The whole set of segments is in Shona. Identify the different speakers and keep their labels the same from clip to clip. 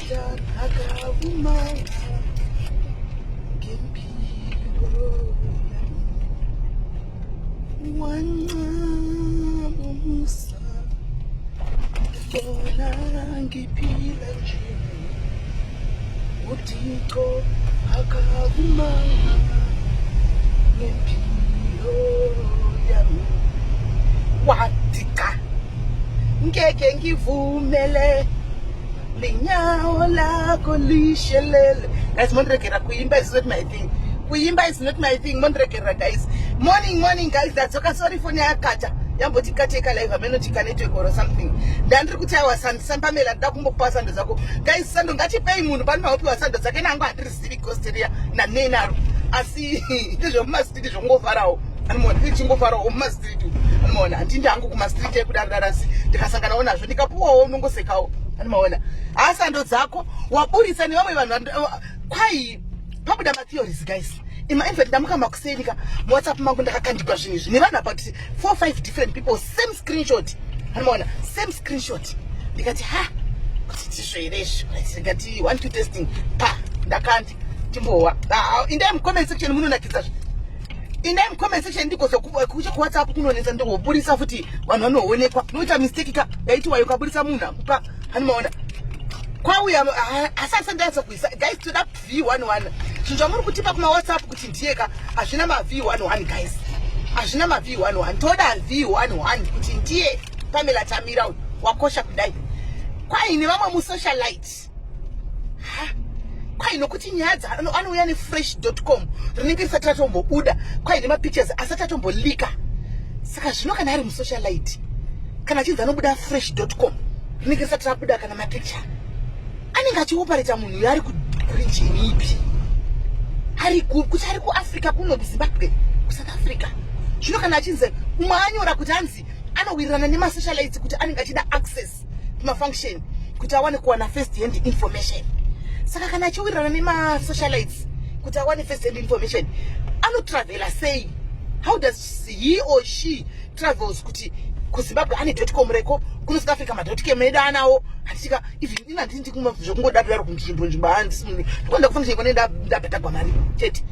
Speaker 1: Satan akavumanga ngempilo yami, wancama umusa, ngibona ngiphila nje. UThixo akavumanga ngempilo yami, wathi cha, ngeke ngivumele linyawo lakho lishelele. Guys, mondiregera, kuimba is not my thing, kuimba is not my thing, mondiregera guys. Morning, morning guys, ndadzoka. Sorry, foni yakata, yamboti kateka live, amenoti kanetwork or something. Ndandiri kuti aiwa, saPamela, ndida kumbokupa sando dzako. Guys, sando ngatipei munhu pano maopiwa sando dzake. Nangu handirizivi ghost riya nanenaro, asi ndezvemumastreet, zvongofarawo, anomaona, ndichingofarawo mumastreet, anomaona. Handindi hangu kumastreet ekudaro, asi ndikasanganawo nazvo, ndikapuwawo, unongosekawo, anomaona. Sando dzako waburitsa nevamwe vanhu. Kwai pabuda matheories guys. Ima, in fact ndamuka makuseni ka, muWhatsApp mangu ndakakandigwa zvinhu izvi nevanhu about four five different people, same screenshot, anomaona, same screenshot. Ndikati ha, kuti ndizvo here izvi? Ndikati one two testing pa ndakandi timbowa. Indai mucomment section, munonakidza. Indai mucomment section, ndikozo kuche kuWhatsApp kunonetsa, ndikoburisa futi vanhu vanoonekwa. Unoita mistake ka yaitiwayo, ukaburisa munhu akupa, anomaona. Kwauya asi asati kuisa. Guys, toda V11. Zvinhu zvamuri kutipa kumaWhatsApp kuti ndiyeka, hazvina maV11 guys, hazvina maV11. Toda V11 kuti ndiye Pamela Tamira uyu wakosha kudai. Kwaine vamwe musocialite, kwai nokuti nyaya anouya nefresh.com rinenge risati ratombobuda, kwaine mapictures asati atombolika. Saka zvino kana ari musocialite, kana achinzi anobuda fresh.com rinenge risati rabuda kana mapicture, anenge achiopareta munhu uyo ari kuregion ipi? Ari kuti ari kuAfrica kuno, kuZimbabwe, kuSouth Africa? Zvino kana achinzi umwe anyora kuti anzi anowirirana nemasocialites, kuti anenge achida access kumafunction kuti awane kuwana first hand information, saka kana achiwirirana nemasocialites kuti awane first hand information, anotravhela sei? How does he or she travels kuti kuZimbabwe ane .com reko, kuno South Africa madotcom edu anawo, handitika? Even ina handiti zvekungodadaro kunzvimbo nzvimbo, handisi munhu ndikuenda kufunction kone ndabhadhagwa mari chete.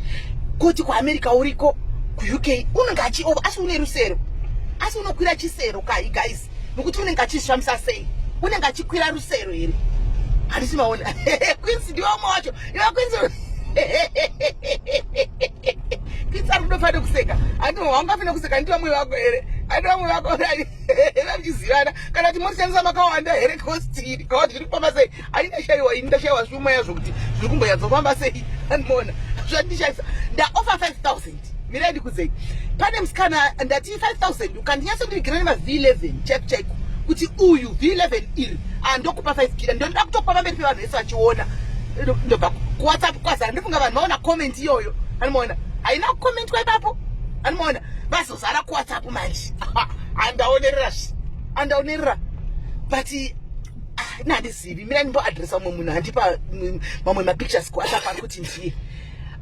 Speaker 1: Kuti kuAmerica uriko, kuUK unenge achi, asi une rusero, asi unokwira chisero kai guys? Nokuti unenge achizvifambisa sei? Unenge achikwira rusero here? Handisi maona. Quincy ndiwe umwe wacho iwe Quincy. Quincy ari kutofanira kuseka. Handi haungafanira kuseka? Handi vamwe vako here? Handi vamwe vako vamuchizivana, kana kuti morishandisa makawanda here? Kostiri kawati zviri kufamba sei? Handindashayiwa ini, ndashayiwa shumo yazvo kuti zviri kumbonyatsofamba sei, andimona zvandishaisa. Ndaofa 5000. Mirai ndikudzei, pane musikana ndati 5000, ukandinyatso-ndivigira nema-V11 chaiko chaiko kuti uyu V11 iri, andokupa 5 kila. Ndinoda kutopa pamberi pevanhu vese vachiona. Ndobva kuWhatsApp kwazara. Ndifunga vanhu vaona comment iyoyo, anomaona, haina kucommentwa ipapo, anomaona, vazozara kuWhatsApp manje. Andaonerera, andaonerera, but nandizivi. Mina ndimboadresa umwe munhu handipa mamwe mapictures kuWhatsApp ari kuti ndiye.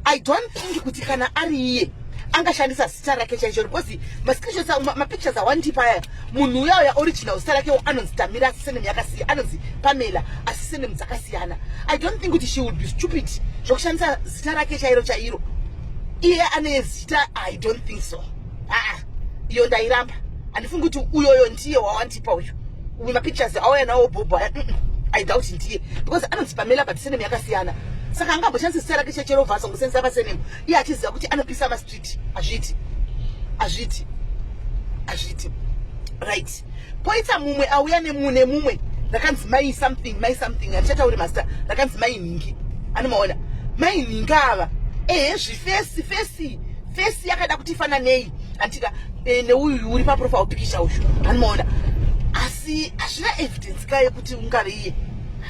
Speaker 1: I don't think kuti kana ari iye angashandisa zita rake chaicho, because mascreenshots, mapictures awandipa aya, munhu uya uya original zita rake anonzi Tamira, asi surname yakasiya, anonzi Pamela, asi surname dzakasiyana. I don't think kuti she would be stupid zvokushandisa zita rake chairo chairo iye ane zita. I don't think so. Aa, iyo ndairamba. Handifungi kuti uyoyo ndiye wawandipa uyu. Uyu mapictures auya nawo bhobho aya, I doubt ndiye, because anonzi Pamela but surname yakasiyana. Saka angamboshandisa zita rake chechero vhaso ngosenzesa pasurname, iye achiziva kuti anopisa mastreet? Hazviiti, hazviiti, hazviiti. Right, poita mumwe auya nemumwe rakanzi mai something, mai something, hatichatauri mazita, rakanzi mai Nhingi, anomaona. Mai Nhingi ava, ehe, zviface face face yakada kuti ifananei, antika neuyu uri paprofile picture uyu, anomaona, asi hazvina evidence ka yekuti ungave iye.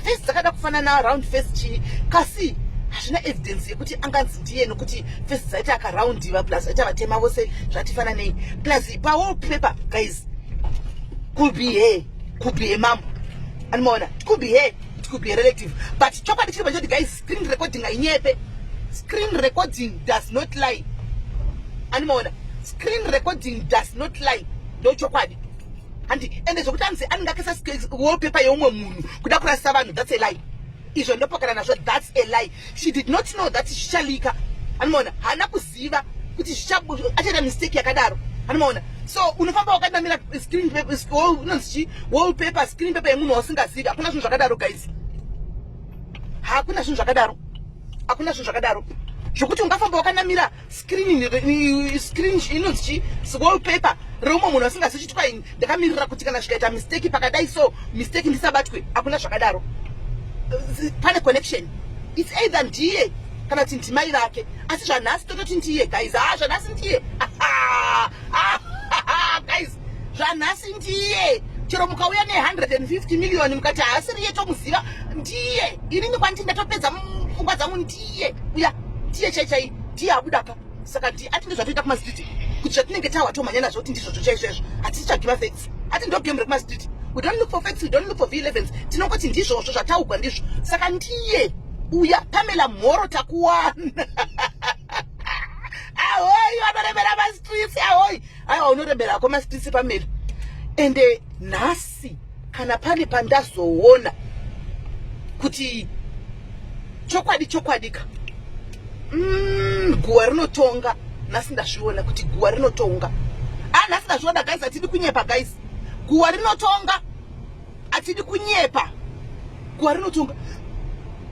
Speaker 1: Face dzakada kufanana, round face chii, kasi hazvina evidence yekuti anganzi ndiye, nokuti face dzaita akaraundiva, plus aita vatema vose zvatifananei. Plus pawallpaper guys, could be her, could be her mom, anomaona, could be her, it could be a relative. But chokwadi chiri pachoti guys, screen recording hainyepe. Screen recording does not lie, anomaona. Screen recording does not lie, ndo chokwadi. Handi ende zvokuti anzi anenge akaisa wallpaper yeumwe munhu kuda kurasisa vanhu, that's a lie. Izvo ndopokana nazvo, that's a lie. She did not know that zvichalika, anomaona. Haana kuziva kuti achaita mistake yakadaro, anomaona. So unofamba wakanamira screen, unonzi chi wallpaper, screen paper yemunhu wausingazivi. Hakuna zvinhu zvakadaro, guys. Hakuna zvinhu zvakadaro, hakuna zvinhu zvakadaro zvokuti ungafamba wakanamira screen, inonzi chi wallpaper reumwe munhu asingazivi. Chitwa ini ndakamirira kuti kana zvikaita mistake pakadai, so mistake ndisabatwe. Hakuna zvakadaro. Pane connection. It's either ndiye kana kuti ndimai vake. Asi zvanhasi tototi ndiye, guys. Ha, zvanhasi ndiye, guys, zvanhasi ndiye. Chero mukauya ne150 million mukati haasiriye, tomuziva ndiye. Inini kwanditi ndatopedza pfungwa dzangu, ndiye uya, ndiye chai chai, ndiye abudaka. Saka ati ndozvatoita kumastreet, kuti zvatinenge tawa tomhanya nazvo kuti ndizvozvo chaizvoizvo. Hatitsvagi mafacts. Ati ndo game rekumastreet. We don't look for facts, we don't look for v11s. Tinongoti ndizvozvo zvataugwa, ndizvo. Saka ndiye uya. Pamela Mhoro, takuwana. Ahoi, vanoremera mastreets, ahoi. Aiwa, unoremerako mastreets, Pamela. Ende nhasi kana pane pandazoona kuti chokwadi chokwadika, guwa rinotonga. Nhasi ndazviona kuti guwa rinotonga. Ah, nhasi ndazviona, guys. Hatidi kunyepa, guys. Guwa rinotonga, hatidi kunyepa. Guwa rinotonga.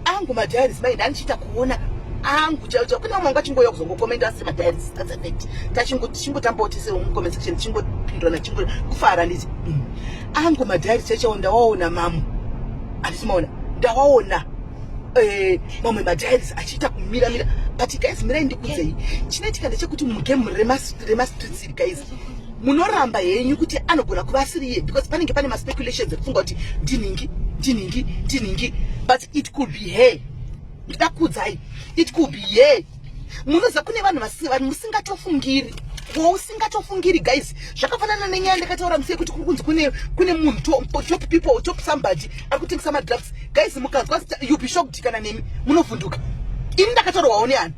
Speaker 1: Angu madiaries mai ndandichiita kuona angu chaiwo chaiwo. Kune vamwe vanga chingouya kuzongokomenda asiri madiaries. That's a fact. Tachingotambawo tese mucomment section, tichingopindurana, kufara nditi. Angu madiaries chaichaiwo ndawaona mamwe, handiti maona? Ndawaona mamwe madiaries achiita kumira mira. But guys, mirai ndikudzei. Chinoitika ndechekuti mugame remastreets iri, guys, munoramba henyu kuti anogona kuva asiri iye because panenge pane maspeculations ekufunga kuti ndinhingi, ndinhingi, ndinhingi, but it could be her. Ndida kuudzai, it could be her. Munoziva kune vanhu vanhu musingatofungiri, wausingatofungiri, guys. Zvakafanana nenyaya ndakataura musi yekuti kuri kunzi kune munhu top people, top somebody ari kutengesa madrugs. Guys, mukanzwa, you be shocked. Kana nemi munovhunduka. Ini ndakatorwawo neani,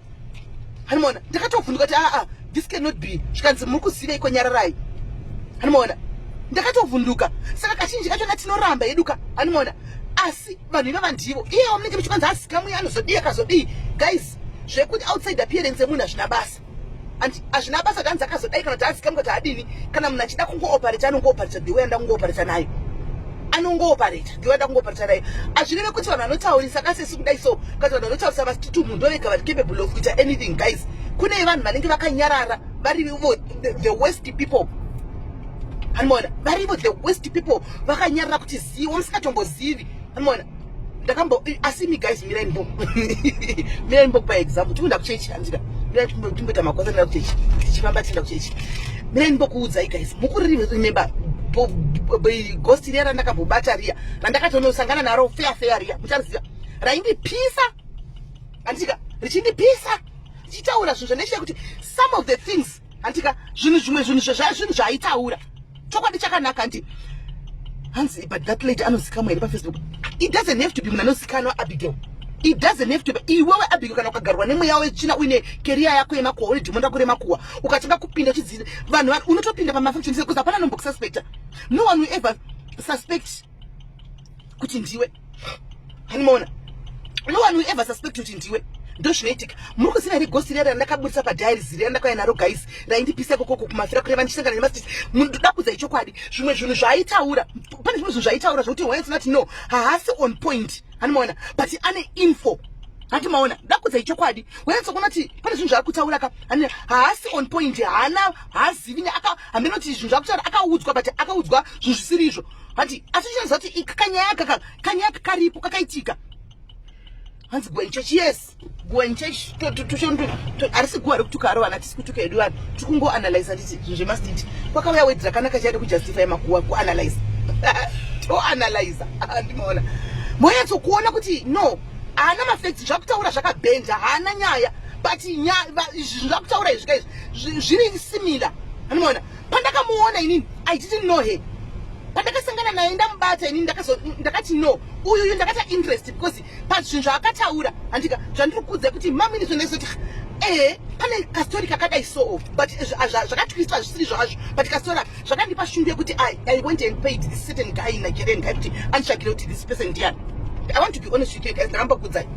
Speaker 1: hanimaona? Ndakatovhunduka kuti aa, this cannot be. Zvikanzi, "Muri kuziveiko? Nyararai." Hanimaona? Ndakatovhunduka. Saka kazhinji kachona tinoramba yeduka, hanimaona? Asi vanhu ivava ndivo iyewo munenge muchikanzi azikamuye anozodii, akazodii. Guys, zvekuti outside appearance yemunhu hazvina basa. Hazvina basa kuti anzi akazodai kana kuti azikamwe kuti adini. Kana munhu achida kungoopareta, anongoopareta the way anoda kungoopareta nayo. Anongoopareta the way anoda kungoopareta nayo. Hazvireve kuti vanhu vanotaurisa kasesi kudai so, kana vanhu vanotaurisa vachiti munhu ndovega vari capable of kuita anything. Guys, kune vanhu vanenge vakanyarara varivo the worst people, hanimaona? Varivo the worst people, vakanyarara kuti zivo musingatombozivi, hanimaona? Ndakambo, asi mi guys, mirai mbo kupa example. Tikuenda kuchechi, handika? Mirai timboita makosa. Ndenda kuchechi, tichifamba tienda kuchechi. Mirai ndimbokuudzai, guys. Mukuriremember ghost riya randakambobata, riya randakatonosangana naro fair fair riya? Muchariziva, raindipisa, handika? Richindipisa richitaura zvinhu zvandaichita kuti some of the things, handika? Zvinhu zvimwe, zvinhu zvinhu zvaaitaura chokwadi chakanaka, handi? Hanzi, "But that lady anozikamwa here paFacebook?" It doesn't have to be munhu anozikanwa, Abigail. It doesn't have to be. Iwewe Abigail, kana ukagarwa nemweya wetsvina, uine career yako yemakuhwa, une dhimoni rako remakuhwa, ukatanga kupinda uchidzii vanhu, unotopinda pamafunction because hapana nombokususpecta. No one will ever suspect kuti ndiwe, hanimaona? No one will ever suspect kuti ndiwe. Ndo zvinoitika. Muri kuziva here ghost riya randakaburisa padiaries, riya randakauya naro, guys, raindipisa ikokoko kumafira kureva ndichisangana nemastreet? Ndoda kuudza chokwadi. Zvimwe zvinhu zvaaitaura, pane zvimwe zvinhu zvaaitaura zvokuti waisingati no, haasi on point, hanimaona? But ane info, handi maona? Ndoda kuudza chokwadi. Wanyatsokuona kuti pane zvinhu zvaari kutaura ka, haasi on point, haana, haazivi. Hamene kuti zvinhu zvakutaura akaudzwa, but akaudzwa zvinhu zvisiri izvo, handi? Asi chinoziva kuti kanyaya kanyaya karipo kakaitika. Hanzi Gwen Church. Yes, Gwen Church. Harisi guwa rekutuka haro vana. Tisi kutuka hedu vanhu, tiri kungoanalyza. Nditi zvinhu zvemastreet kwakauya wedzi rakanaka chaida kujustify maguwa. Kuanalyza, toanalyza, ndimaona? Moyatsokuona kuti no, haana mafacts. Zvakutaura zvakabhenda, haana nyaya, but zvinhu zvakutaura izvi kaizvi zviri similar, anomaona? Pandakamuona inini, I didn't know her. Pandakasangana naye, ndamubata inini, ndakati no, uyuyu ndakata interest because pazvinhu zvaakataura, handika? Zvandiri kuudza kuti mamini zvondaizoti ehe, pane kastori kakadai so, but zvakatwistwa zvisiri zvazvo, but kastori zvakandipa shungu yekuti I went and paid this certain guy, Nigerian guy, kuti anditsvagire kuti this person ndiani. I want to be honest with you guys, ndaramba kukudzai.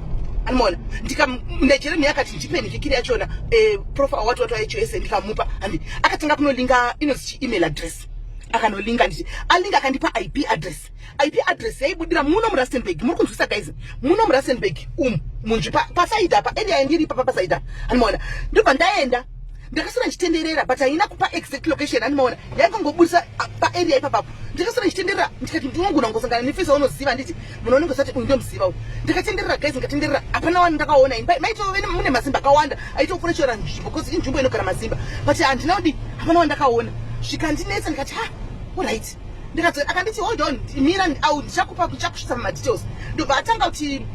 Speaker 1: Anomaona ndikaNigeria akati ndipe nhikiri yachona eh, profile wati wati wacho yese ndikamupa handi akatanga kunolinga inonzi email address akanolinga nditi alinga akandipa IP address. IP address yaibudira muno muRustenburg. Muri kunzwisa guys, muno muRustenburg umu munzvi pasaidi apa area yandiri ipapa pasaidi apa anomaona. Ndobva ndaenda ndakasara ndichitenderera but haina kupa exact location andimaona yaingongobudisa paarea ipapapo. Ndakasara ndichitenderera ndikati ndinogona kungosangana nefesa unoziva nditi munhu unenge usati uyu ndomuziva uyu. Ndakatenderera guys, ndikatenderera hapana wani ndakaona ini maitove mune mazimba akawanda aitopfuura chora nzvimbo because inzvimbo inogara mazimba but handina kudi hapana wandakaona zvikandinetsa ndikati ha alright. Ndikati akanditi hold on mira au ndichakupa ndichakusvitsa mumadetails. Ndobva atanga kuti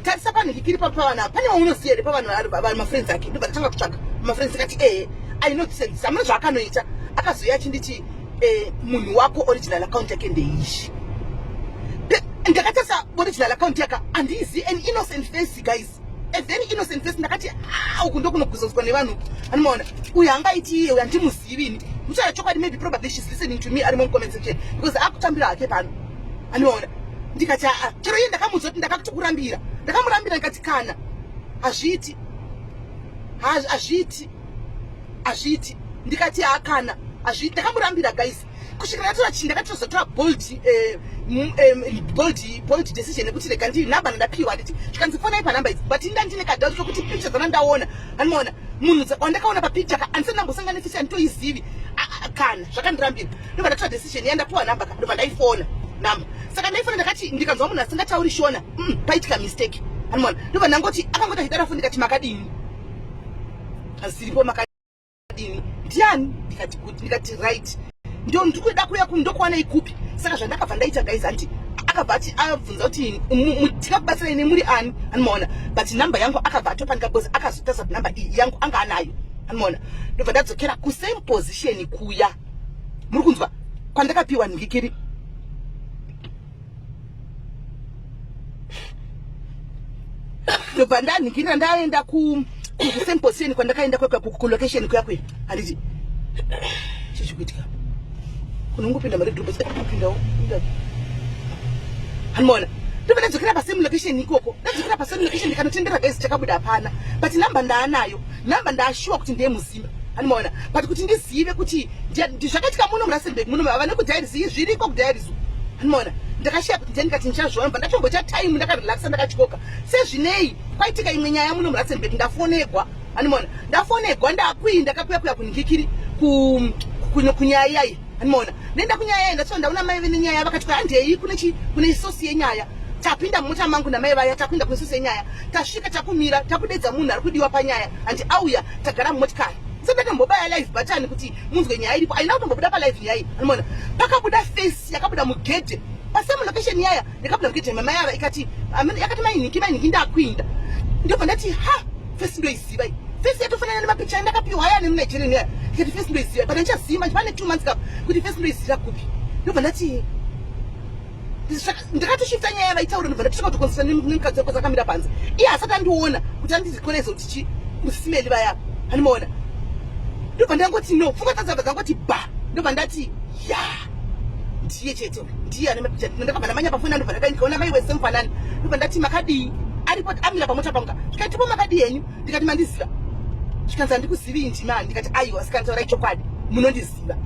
Speaker 1: tarisa panhikiri pa pavanhu apa pane waunoziva here pavanhu vari mafriends ake. Ndobva ndatanga kutsvaga mafriends akati ehe I know this and this. Hamuna zvaakanoita akazouya achinditi munhu wako original account yake ndeishi. Ndakatarisa original account yaka handizi an innocent face guys, a very innocent face. Ndakati ah uku ndokunoguzonzwa nevanhu anomaona uyu hangaiti iye uyu handimuzivi ini. Muchaura chokwadi maybe probably she's listening to me ari mu comment section because akutambira hake pano anomaona. Ndikati aa chero iye ndakamuudza kuti ndakakutokurambira ndakamurambira ndikati kana hazviiti hazviiti hazviiti ndikati hakana hazviiti ndakamurambira guys kusvikira ndatora chii ndakatozotora bold bold bold decision yekuti rega ndi namba ndandapiwa nditi zvikanzi fonai panhamba idzi but inda ndine kadoubt kekuti picture dzana ndaona anomaona munhu wandakaona papicture ka andisati ndambosangana nefisi anditoizivi kana zvakandirambira ndobva ndatora decision yandapiwa namba ka ndobva ndaifona namba saka ndaifona ndakati ndikanzwa munhu asingatauri shona paitika mistake anomaona ndobva ndangoti akangoti achidaro foni ndikati makadini haziripo makadini ndiani ndikati good ndikati right ndio ndikuda kuya ndokuwana ikupi. Saka zvandakabva ndaita guys anti akabva ati abvunza kuti tikakubatsirai nemuri ani anomaona but namba yangu akabva atopanika because akazotarisa kuti namba iyi yangu anga anayo anomaona. Ndobva ndadzokera kusame position kuya muri kunzwa kwandakapiwa nhikiri ndobva ndanhikirira ndaenda kusame position kwandakaenda kulocation kuya kuya handiti chichikuitika kunongopinda mari dhobha kupindawo handimaona ndobva ndadzokera pasame location ikoko ndadzokera pasame location ndikanotendera guys chakabuda hapana but namba ndaanayo namba ndaashuwa kuti ndiye muzimba handimaona but kuti ndizive kuti zvakaitika muno muRustenburg muno vane kudhairis zviriko kudhairis handimaona ndakashiya kuti ndiye ndikati ndichazviona bva ndatomboita time ndakarelaxa ndakatyoka sezvinei kwaitika imwe nyaya muno muRustenburg ndafonegwa handimaona ndafonegwa ndakuinda kakuya kuya kunhikiri kunyaya iyayi handimaona nenda kunyaya iyayi ndatsva ndaona mai vene nyaya vakati handei kune chi kune sosi yenyaya tapinda mumota mangu namai vaya takuinda kune sosi yenyaya tasvika takumira takudedza munhu ari kudiwa panyaya handi auya tagara mumotikari sendakambobaya live button kuti munzwe nyaya iripo aina kutombobuda palive nyaya iyi anoona pakabuda face yakabuda mugedhe pasame location yaya yakabuda mugedhe mamai ava ikati yakati mainhiki mainhiki ndakuinda ndobva ndati ha face ndoiziva iyi face yatofanana nemapicha andakapiwa aya nemunigerian yaya ndikati face ndoiziva but andichazivi manje pane 2 months kapa kuti face ndoiziva kupi ndobva ndati ndakatoshifta nyaya vaitaura ndobva ndatosvika kutokonzesa nemukadzi wako akamira panze iye asati andiona kuti andizikonese kuti chi musimeli vaya andimaona ndobva ndangoti no pfungwa dzadzabva dzangoti ba ndobva ndati ya ndiye chete ndiye ane mapicha ndakabva ndamanya pafoni ndobva ndakaona mai wese mufanani ndobva ndati makadii aripo amira pamota pangu zvikati makadii henyu ndikati mandiziva zvikanzi handikuzivi ndimani ndikati aiwa sikani taurai chokwadi munondiziva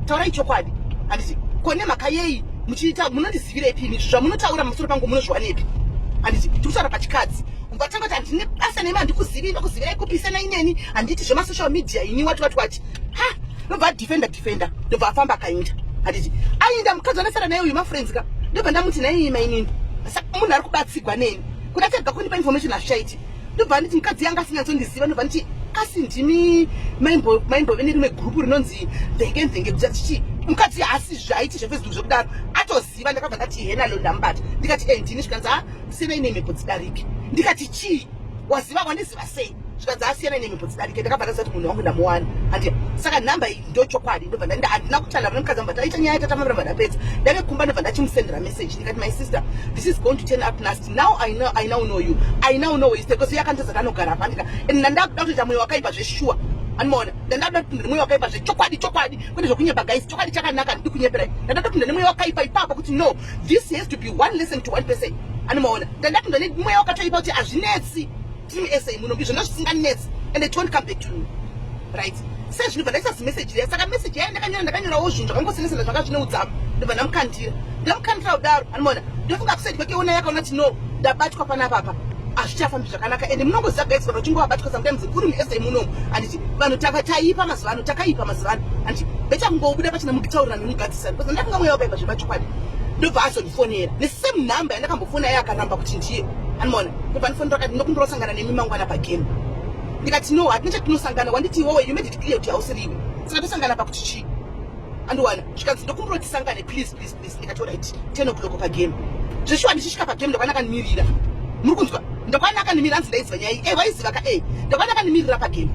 Speaker 1: taurai chokwadi handiti ko nemhaka yei muchiita munondizivirepi ini zvamunotaura pamusoro pangu munozviwanepi handiti tikutaura pachikadzi ungatanga kuti handine basa nemi handikuzivi ndokuzivirai kupi sena ineni handiti zvemasocial media ini wati wati wati ha ndobva adefenda defenda ndobva afamba akainda handiti ainda mukadzi wandasara naye uyu mafriends ka ndobva ndamuti naiyi mainini munhu ari kubatsigwa neni kuda tega kundipa information hazvichaiti ndobva nditi mukadzi yanga asinyatsondiziva ndobva nditi asi ndimi maimbove nerimwe gurupu rinonzi mvenge mvenge kuti chichi mukadzi haasi zvaiti zvefacebook zvekudaro atoziva ndakabva ndati henalo ndamubata ndikati e ndini zvikanzi a siyanai nemhepo dzidarike ndikati chii waziva wandiziva sei zvikanzi asiyanai nemhepo dzidarike ndakabva ndaziva kuti munhu wangu ndamuwana handi saka nhamba iyi ndochokwadi ndobva ndaenda handina kutandara nemukadzi wangu taita nyaya tatamambira ndapedza ndave kumba ndobva ndachimusendera message ndikati my sister this is going to turn up nasty now I now know you I now know where you stay because yakandidza kanogara apa ndika and ndandakuda kutoita mwoyo wakaipa zveshuwa andimaona ndandakuda kupinda nemwoyo wakaipa zvechokwadi chokwadi kwete zvekunyepa guys chokwadi chakanaka handidi kunyeperai ndandakuda kupinda nemwoyo wakaipa ipapo kuti no this has to be one lesson to one person Animaona ndandapindwa nemweya wakatoipa kuti hazvinetsi tiri musa muno izvo ndozvisinganetsi and it won't come back to me right sezvinobva ndaisa zimeseji riya saka meseji yaya ndakanyora ndakanyorawo zvinhu zvakangosinesana zvanga zvine udzamu ndobva ndamukandira ndamukandira kudaro anomaona ndofunga kuside kwake ona yakaona kuti no ndabatwa panapapa hazvichafambi zvakanaka ende munongoziva guys vanhu vachinge vabatwa sometimes kuri musa munomu handiti vanhu taipa mazuva ano takaipa mazuva ano handiti beta kungobuda pachina mukitaurirana nemugadzisana because ndafunga mweya wakaipa zvepachokwadi ndobva azondifonera nesame number yandakambofona yaye akaramba kuti ndiye anomaona ndobva ndifonera akati ndokundorosangana nemi mangwana pagame ndikati no hatina chatinosangana wanditi iwewe you made it clear kuti hausiriwe saka tosangana pakuti chii andiwana zvikanzi ndokumbira kuti tisangane please please please ndikati alright 10 o'clock pagame zveshuwa ndichisvika pagame ndakwana akandimirira muri kunzwa ndakwana akandimirira hanzi ndaiziva nyaya iyi e waiziva ka e ndakwana akandimirira pagame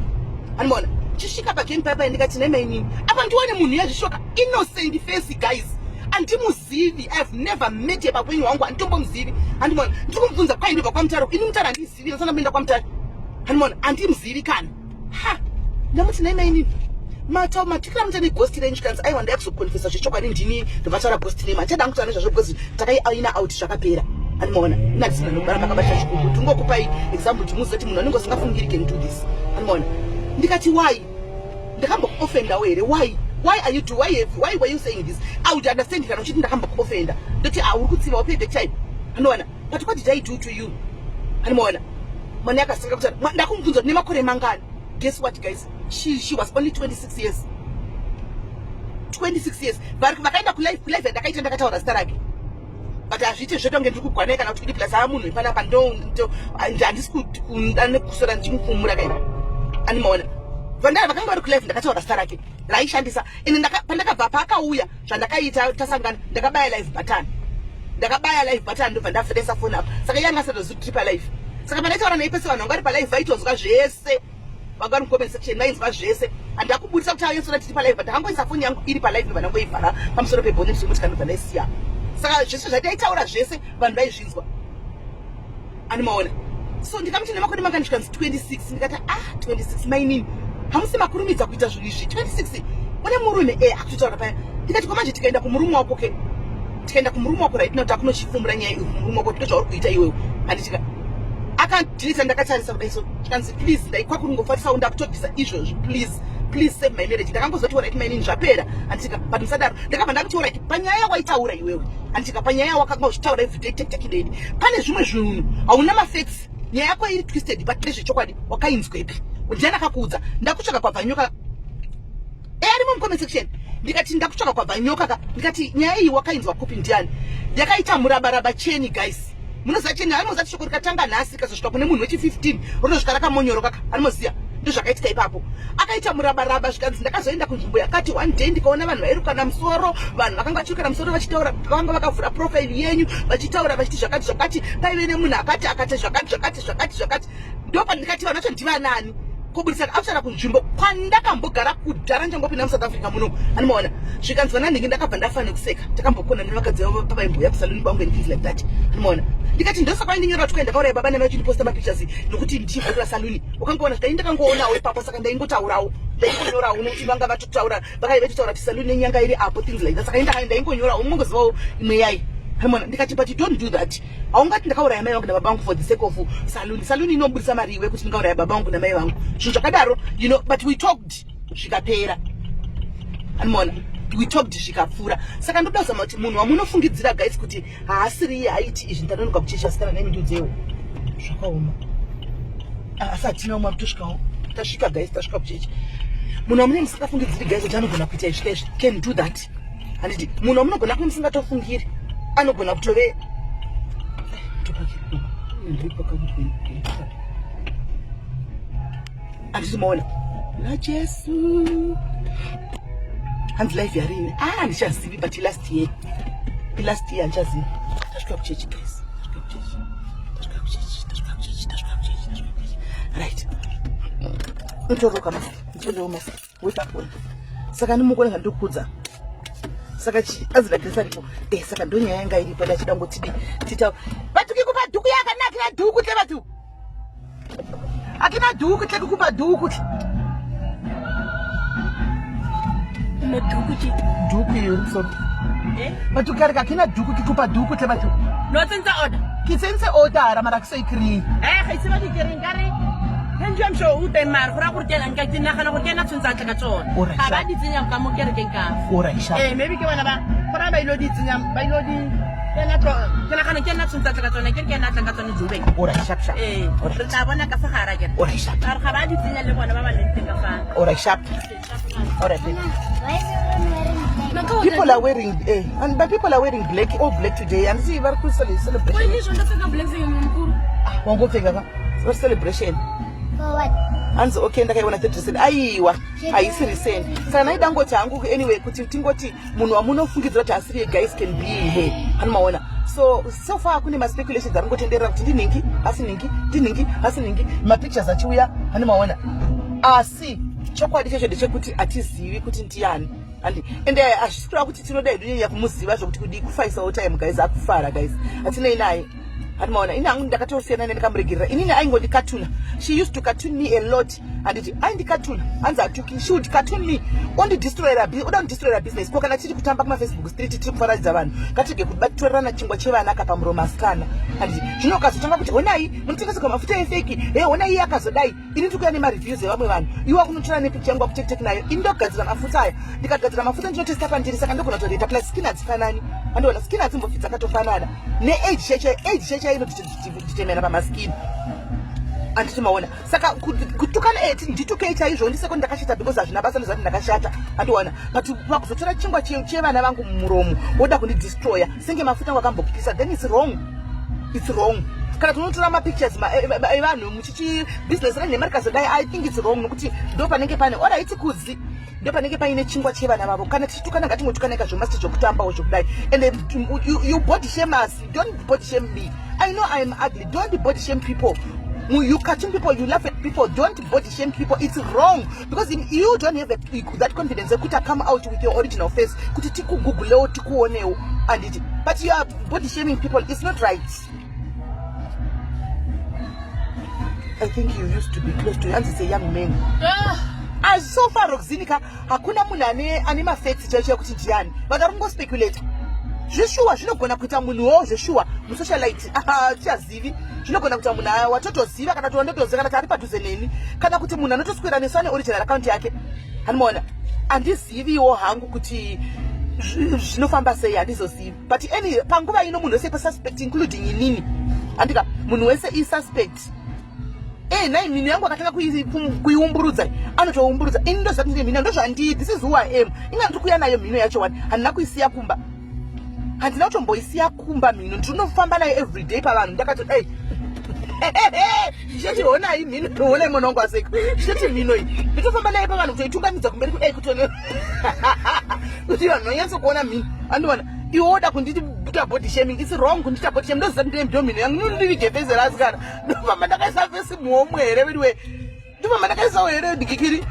Speaker 1: andimaona chisvika pagame paya paya ndikati nemainini apa ndione munhu yazvishoka innocent face guys andimuzivi i have never met ye pakupenyu hwangu anditombomuzivi andimaona ndiri kumubvunza kwai ndobva kwamutaro ini mutaro handizivi ndosana kuenda kwamutaro andimaona andimuzivi kana ha ndamuti nhai mainini mata matikira muta neghost renyu zvikanzi aiwa ndaya kuzokonfesa zvechokwadi ndini ndobva ghost name handichada hangu kutaura nezvazvo because takaiaina out zvakapera andimaona inatisina nokubara makabata chikumbu tingokupai example kuti muzive kuti munhu anenge usingafungiri can do this andimaona ndikati why ndakambokuofendawo here why why are you do why have, why were you saying this i would understand kana uchiti ndakambokuofenda ndoti ah uri kutsiva wapay back time anowana but what did i do to you andimaona mwana akaseka kuti ndakumubvunza kuti nemakore mangani guess what guys she, she was only 26 years 26 years vakaenda kulive kulive yandakaita ndakataura zita rake but hazviite zvoita kunge ndiri kugwanai kana kuti kudi plus ava munhu wepanapa ndo handisi kuda nekusora ndichimufumura kai andimaona vandava vakanga vari kulive ndakataura zita rake raishandisa ende pandakabva paakauya zvandakaita tasangana ndakabaya live button ndakabaya live button ndobva ndafresa phone apa saka iye anga asati tiri palive saka pandaitaura naye pese vanhu vanga vari palive vaitonzwa zvese vanga vari mucomment section vainzwa zvese handakubudisa kuti ayesora tiri palive but ndakangoisa foni yangu iri palive ndobva ndangoivhara pamusoro pebhonet zvekuti kanobva ndaisiya saka zvese zvataitaura zvese vanhu vaizvinzwa Animaona. So ndikamuti nemakore mangani zvikanzi 26 ndikati ah 26 mainini hamusi makurumidza kuita zvinhu izvi 26 une murume eh akutotaura paya ndikati kwamanje tikaenda kumurume wako ke tikaenda kumurume wako right now takunochifumbura nyaya iyi kumurume wako ndozvauri kuita iwewe handitika akandilisa ndakatarisa kudai so chikanzi please ndaikwakurungofarisawo ndakutobvisa izvozvi please please save my marriage ndakangozoti alright mainini zvapera handitika but musadaro ndakabva ndakuti alright panyaya waitaura iwewe handitika panyaya wakanga uchitaura everyday tektekidedi pane zvimwe zvinhu hauna mafacts nyaya yako iri twisted but ndezvechokwadi wakainzwepi ndiani akakuudza ndakutsvaka kwabva nyoka e arimo mucomment section ndikati ndakutsvaka kwabva nyoka ka ndikati nyaya iyi wakainzwa kupi ndiani yakaita murabaraba cheni guys munoziva cheni anoziva kuti shoko rikatanga nhasi rikazosvika kune munhu wechi15 rinosvika rakamonyoroka ka anoziva ndozvakaitika ipapo akaita murabaraba zvikanzi ndakazoenda kunzvimbo yakati one day ndikaona vanhu vairukana musoro vanhu vakanga vachirukana musoro vachitaura vanga vakavhura profile yenyu vachitaura vachiti zvakati zvakati paive nemunhu akati akati zvakati zvakati zvakati zvakati ndopandikati vanhu vacho ndivanani kubudisa akutaura kunzvimbo kwandakambogara kudhara ndichangopinda musouth africa muno anomaona zvikanzi vana ndinge ndakabva ndafa nekuseka takambokona nevakadzi vavo pavaimboya kusaluni kwangu and things like that anomaona ndikati ndosaka vaindinyora kuti kwaindakauraya baba namai vachindiposta mapictures nokuti ndichivhurira saluni wakangoona zvikai ndakangoonawo ipapo saka ndaingotaurawo ndaingonyorawo nokuti vanga vatotaura vakai vachitaura kuti saluni nenyanga iri apo things like that saka ndaingonyorawo munongozivawo imwe yai anomaona ndikati but you don't do that haungati ndakauraya mai vangu nababa vangu for the sake of saluni saluni inobudisa mari iwe kuti ndingauraya baba vangu namai vangu zvinhu zvakadaro you know but we talked zvikapera anomaona we talked zvikapfuura saka ndoda kuzama kuti munhu wamunofungidzira guys kuti haasiri iye aiti izvi ndanonoka kuchechi asikana nai ndiudzewo zvakaoma ah, asi hatina umwe akutosvikawo tasvika guys tasvika kuchechi munhu wamunenge musikafungidziri guys kuti anogona kuita izvi kaizvi can do that handiti munhu wamunogona kunge musingatofungiri anogona kutove handiti maona najesu hanzi life yarini ah handichazivi but last year last year handichazivi tasvika kuchechi guys tasvika kuchechi tasvika kuchechi tasvika kuchechi tasvika kuchechi tasvika kuchechi right nditoroka masi nditoroka masi wepapona saka ndimukona zvandikudza saka chi azida grace aripo eh saka ndonyaya yanga iripo ndachida ngotidi tita vatuki kupa dhuku yakanakira dhuku tle vatu akina dhuku tle kukupa dhuku tle
Speaker 2: Madhuku chi
Speaker 1: dhuku iyo iri kusoro
Speaker 2: eh
Speaker 1: vatuki arika akina dhuku kikupa dhuku tle vatu
Speaker 2: No tsentse order.
Speaker 1: Ke tsentse order mara ke so e kry-e.
Speaker 2: Eh, ga ise ba di kry nkare Thank you, I'm sure o teng mare go raya gore ke ena nka ke nagana gore ke ena tshwanetse a tle ka tsone.
Speaker 1: Alright,
Speaker 2: Ga ba
Speaker 1: sharp.
Speaker 2: di tsenya ka mo kerekeng ka.
Speaker 1: Alright, sharp.
Speaker 2: Eh, maybe ke bona ba go raya ba ilo di tsenya ba ilo di ke ena tlo ke nagana ke ena tshwanetse a tle ka tsone ke re ke ena a tlang ka tsone Joburg.
Speaker 1: Alright, sharp sharp.
Speaker 2: Eh,
Speaker 1: Alright.
Speaker 2: re tla bona ka fa gare akere.
Speaker 1: Alright, sharp.
Speaker 2: Mare ga ba di tsenya le bona ba ba leng teng ka fa.
Speaker 1: Alright, sharp. Alright. babe.
Speaker 3: Why is everyone wearing black?
Speaker 1: People are wearing eh, and but people are wearing black, all black today. And see, vari ku celebration. Wangopfeka ka? Vari celebration.
Speaker 3: For what?
Speaker 1: Hanzi okay ndakaiona 30 cent. Aiwa, haisi recent. Saka ndaida ngoti hangu anyway kuti tingoti munhu wamunofungidzira kuti asiri guys can be here. Anomaona. So so far kune ma speculations ari ngotenderera kuti ndinhingi, asi nhingi, ndinhingi, asi nhingi, ma pictures achiuya, anomaona. Asi chokwadi chacho ndechekuti hatizivi kuti ndiani. Andi ende hazvisi kureva kuti tinoda hedu nyanya kumuziva zvokuti kudii kufaisawo time guys akufara guys. Hatinei naye. Hatimaona ini hangu ndakatosiyana naye ndikamuregerera. Inini aingondikatuna. She used to cartoon me a lot. Handiti aindikatuna. Hanzi atuki. She would cartoon me. Ondidestroyera oda kundidestroyera business. Ko kana tiri kutamba kuma Facebook street tiri kufaradza vanhu. Ngatirege kubatorerana chingwa chevana ka pamuromo asikana. Handiti zvino ukazotanga kuti honai munotengeswa mafuta efeki. He honai iye akazodai. Ini ndiri kuuya nemareviews evamwe vanhu. Iwe wakunotora nepicture yangu wakutektek nayo. Ini ndogadzira mafuta aya. Ndikagadzira mafuta ndinotesta pandiri saka ndogona kutoreta plus skin hadzifanani. Andiona skin hadzimbofi dzakatofanana. Neage chaicho age chaicho inodetermina pamaskin. Anditi maona. Saka kutukana eh nditukei chaizvo ndiseko ndakashata because hazvina basa ndozvati ndakashata. Andiona. But pakuzotora chingwa chevana vangu mumuromo woda kundidestroya senge mafuta angu akambopisa then it's wrong. It's wrong. Kana tinotora mapictures evanhu muchichi business renhema rikazodai I think it's wrong nokuti ndo panenge pane alright kudzi ndo panenge paine chingwa chevana vavo. Kana tichitukana ngatingotukana zvomasi zvokutambawo zvokudai. And then you body shame us. Don't body shame me. I know I am ugly. Don't body shame people. You cartoon people, you laugh at people. Don't body shame people. It's wrong because if you don't have that confidence yekuti come out with your original face kuti tikugooglewo tikuonewo anditi but you are body shaming people. It's not right. I think you used to be close to hanzi it's a young man. As so far Roxinica hakuna munhu ane mafacts chaicho ekuti ndiani. Vanhu vari kungospekulata. Zveshuwa zvinogona kuita munhuwo zveshuwa musocialite tichazivi zvinogona kuita munhu watotoziva kana kuti wandotoziva kana kuti ari padhuze neni kana kuti munhu anotoswera nesu ane original account yake. Handimaona handiziviwo hangu kuti zvinofamba sei handizozivi but any panguva ino munhu wese suspect including inini handika munhu wese isuspect. Eh, nai mhino yangu akatanga kuiumburudza anotoumburudza ini ndoziva kuti ndine mhino ndozvandii this is who I am. Inga ndiri kuuya nayo mhino yacho wani handina kuisiya kumba handina kutomboisiya kumba mhino ndinofamba nayo everyday pavanhu ndakati ei ndichati honai mhino honai mwana wangu aseka ndichati mhino iyi nditofamba nayo pavanhu kutoitungamidza kumberi kudai kutone kuti vanhu vanyatsokuona mhino andiona iwe woda kunditi body shaming it's wrong kundita body shaming ndoziva kuti ndo mhino yangu ndiri face rasikana ndofamba ndakaisa face muhomwe here vediwe ndofamba ndakaisawo here dikikiri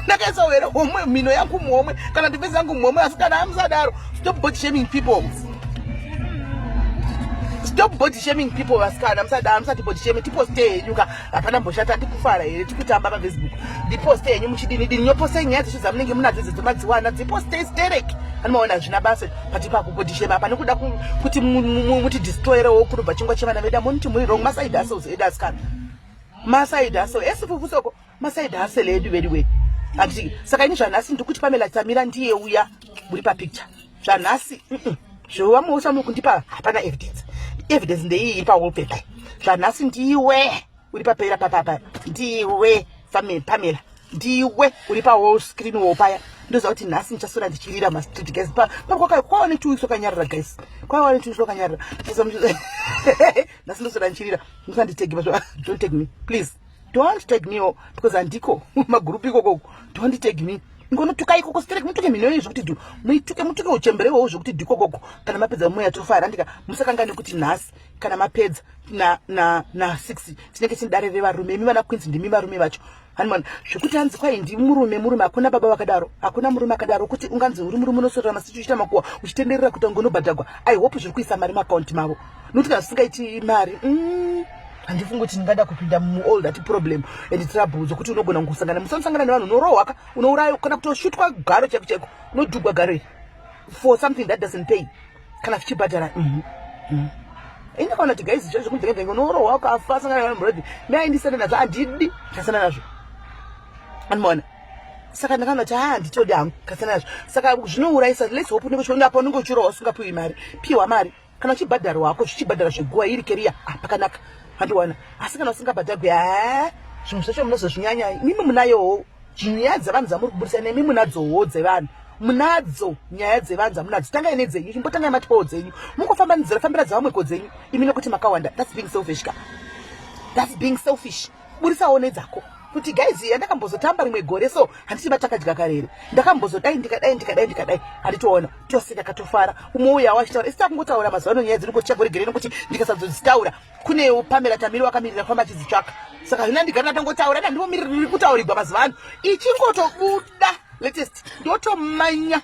Speaker 1: ndakaisawo here homwe mhino yangu muhomwe kana kuti face yangu muhomwe asi kana amusadaro stop body shaming people stop body shaming people vasikana musadaro musati body shaming tiposte henyu ka hapana mboshata ndikufara here tikutamba pafacebook ndiposte henyu muchidini dini nyoposte nyaya dzecho dzamunenge munadzo idzi dzemadziwana dziposte sterek anomaona hazvina basa pati pakubody shame apa nekuda kuti mutidestroyerewo kunobva chingwa chevana vedu amunoti muri wrong maside hustles edu asikana maside hustle esifufusoko maside hustle edu vedu we handiti saka ini zvanhasi ndikuti Pamela Tsamira ndiye uya muri papicture zvanhasi zvevamwe muri kundipa hapana evidence evidence ndeiyi iri pawallpaper zvanhasi ndiwe uri papera papapa ndiwe Pamela ndiwe uri pawall screen wall paya ndoziva kuti nhasi ndichaswera ndichirira mastreet guys kwava ne 2 weeks wakanyarara guys kwava ne 2 weeks wakanyarara nhasi ndoswera ndichirira musanditegi don't take me please don't take me oh, because handiko magurupu ikoko don't take me ngonotuka ikoko sterek mutuke mhino yenyu zvokuti dhu muituke mutuke uchemberewowo zvokuti dhikokoko kana mapedza muya tofara ndika musakangane kuti nhasi kana mapedza na na na 6 tinenge tine dare revarume imi vana queens ndimi varume vacho hanimana zvekuti hanzi kwai ndi murume murume hakuna baba vakadaro hakuna murume akadaro kuti unganzi uri murume unosorera masiti uchiita makuwa uchitenderera kuti ungonobhadhagwa I hope zviri kuisa mari muakaunti mavo nokuti kana zvisingaiti mari handifungi kuti ndingada kupinda muall that problem and trouble zvokuti unogona kusangana musanosangana nevanhu unorohwa ka unouraya kana kutoshutwa garo chaiko chaiko unodhugwa garo iri for something that doesn't pay. Kana zvichibhadhara. Indakaona kuti guys, zvo zvekunzvenga unorohwa ukafa, sangana nevanhu murodhi. Mai ndisane nazvo, handidi ndasana nazvo. Anomaona. Saka ndakaona kuti haa, handitodi hangu kasana nazvo. Saka zvinourayisa. Let's hope unenge uchiona apa unenge uchirohwa usingapiwi mari. Piwa mari. Kana uchibhadharwa hako, zvichibhadhara zveguwa iri keriya, ah, pakanaka. Handiwana. Asi kana usingabhadharwi, haa, zvinhu zvacho munozozvinyanya. Imimi munayowo nyaya dzevanhu dzamuri kuburisa, nemi munadzowo dzevanhu, munadzo nyaya dzevanhu dzamunadzo. Tangai nedzenyu, chimbotangai matipawo dzenyu, mungofamba nzira fambira dzavamwe ko dzenyu imi, nekuti makawanda. That's being selfish ka, that's being selfish. Burisawo nedzako kuti guys, yandakambozotamba rimwe gore, so handiti vatakadya kare here, ndakambozodai, ndikadai, ndikadai, ndikadai. Handitoona tose takatofara. Umwe uya wachitaura, isi takungotaura mazuva ano nyaya dziri kuti nekuti ndikasadzozitaura kune Pamela Tamiri wakamirira kufamba achidzitsvaka. Saka zvina ndigara ndatongotaura, ndandivomiriri kutaurirwa mazuva ano ichingotobuda latest, ndotomanya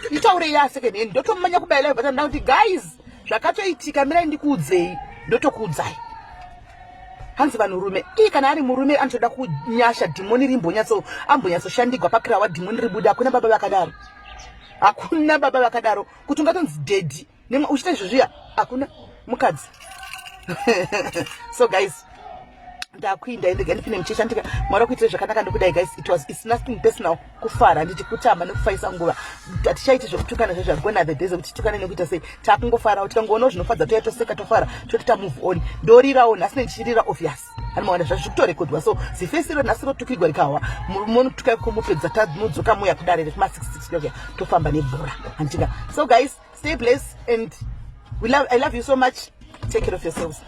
Speaker 1: itaure ya second hand, ndotomanya kubaya live button kuti guys, zvakatoitika, mirai ndikuudzei, ndotokuudzai. Hanzi vanhurume ii, kana ari murume anotoda kunyasha dhimoni rimbonyatso ambonyatsoshandigwa pakirawa, dhimoni ribuda. Hakuna baba vakadaro, hakuna baba vakadaro kuti ungatonzi daddy nemwe uchiita izvozviya, hakuna mukadzi. So guys, ndakuinda, ndega ndipinde muchechi andika. Mwari akuitire zvakanaka. Ndokudai guys. It's nothing personal, kufara handiti, kutamba nekufaisa nguva. Hatichaiti zvekutukana zvezvo, gone are the days ekuti tukane nekuita sei. Takungofarawo, tikangoonawo zvinofadza, toya toseka, tofara, toti tamove on. Ndorirawo nhasi nendichirira, obvious. Anomaona zvazvo zvikutorekodwa, so zifesi iro nhasi rotukirwa rikahwa munotuka kumupedza, tamudzoka muya kudare rekuma66 kuya, tofamba nebhora handitika. So guys, stay blessed and we love, I love you so much. Take care of yourselves.